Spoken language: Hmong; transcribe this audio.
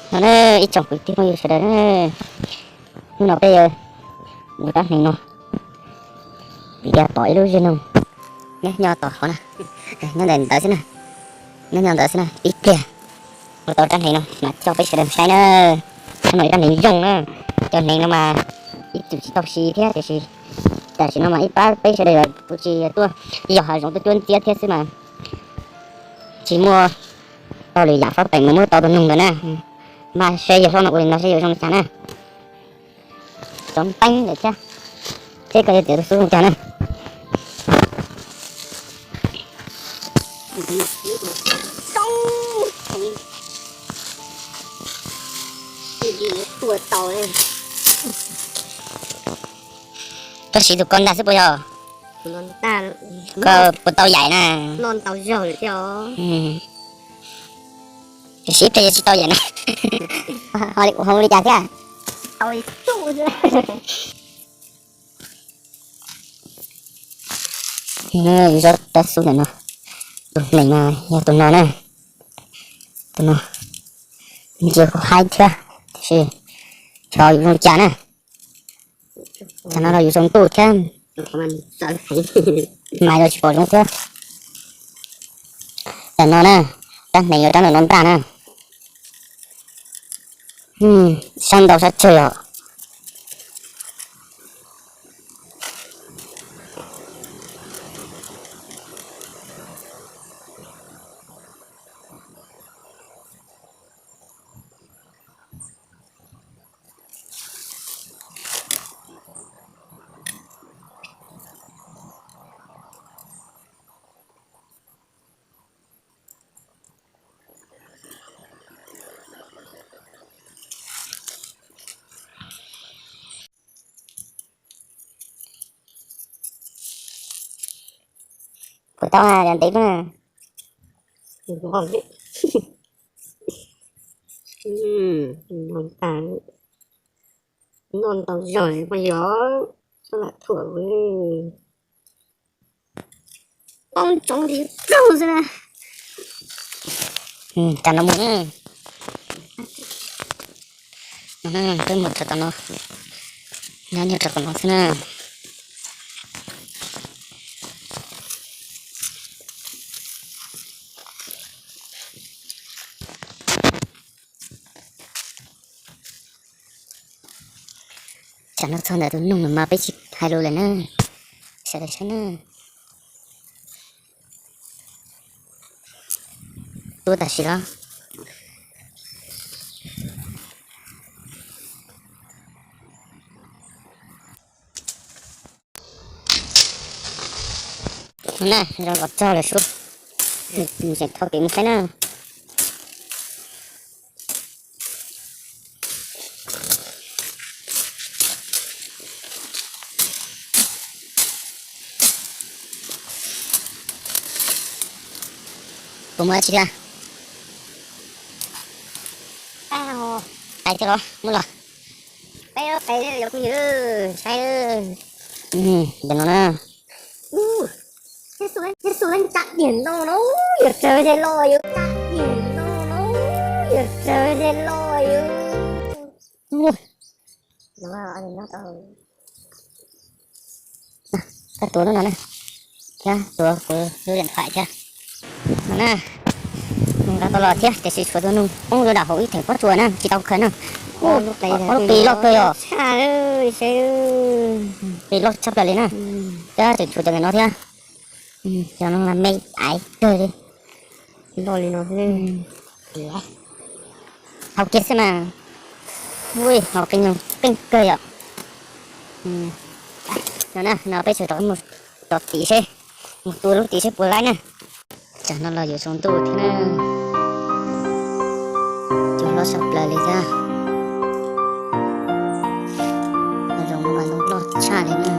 No na, ib tsoom kwv tij phooj ywg sawv daws na, hnub no peb yuav ua rab hneev no, vim tias pom ib lub zeg noog nyob nyob tom qhov na, nyob ntawm ntawd xwb na, nyob nyob ntawd xwb na, ib pliag ua tau rab hneev no mas coj peb sawv daws saib na. Hnub no ib rab hneev zoo na, cov hneev no mas ib txwm tsis tau siv thiab tiam sis tam sim no mas ib pab peb sawv daws kuj tsis tuaj yos hav zoov tuaj cuab ntxiab thiab xwb mas tsis muaj tau lwm yam fab peem mus muab tau tus noog ntawd na. Mas seb yog hlob no ua li no seb yuav zoo li cas na. Cov nteeb ntawd thiab, seb koj yuav txiav tus xub zoo cas na. Koj siv tus ko ntag xwb puas yog? Koj puas tau yaim na? Siv ib pliag yuav tsis tau yaim na. Ho li cas thiab? Yus zov rab xub ntawm no, tus hneev no yog tus no na, tus no ntsia kuj haib thiab, tiam sis xyov yuav zoo li cas na. Tam no los yuav tsaus ntuj thiab, mas los tsis pom zoo thiab. Tam no na, rab hneev yuav rab ntawm no ntag na. Sab ntau sab tsawg os. Puas tau, yog ntev na. Noj ntau zog poj yog, sab lam thuam. Poob tsoov li plaub xwb na. Cas no mus, twb mus rau tom no, nyob nyob rau tom no xwb na. Tsam no txog ntawm tus noog no mas peb tsis hais lus lawm na. Sawv daws saib na. Tuaj tam sim los. Na, zoo nkauj txog lawm sub. Tseem thau kev mus saib na. Puas muaj dab tsi thiab? Pais thiab los muab los. Peb pais, saib. Ntawm no na. Tus no tsa diam no no, yog raws ze los yus tsa diam no no, yog raws ze los yus. Koj tuav lub no na, thiab tuav kuv lub điện thoại thiab. No na, nqa tau los thiab tiam sis tshuav tus noog poob rau nram hauv ib theem pob tsuas na, tsis tau khaws na. Ua lub qis loj kawg yom. Qis loj tshaj plaws li na. Thiab tseem tshuav cov ntawm no thiab. Cov no me aiv kawg li. Loj li no. Hau kiag xwb mas. Ui, hau qeej, qeej kawg yom. No na, no peb tseem rov mus tom tim seb, mus tua lub tim seb puas laib na. Tsam no los yuav tsaus ntuj thiab na. Cua loj tshaj plaws li thiab. Nov zoo mas zoo loj tshaj li na.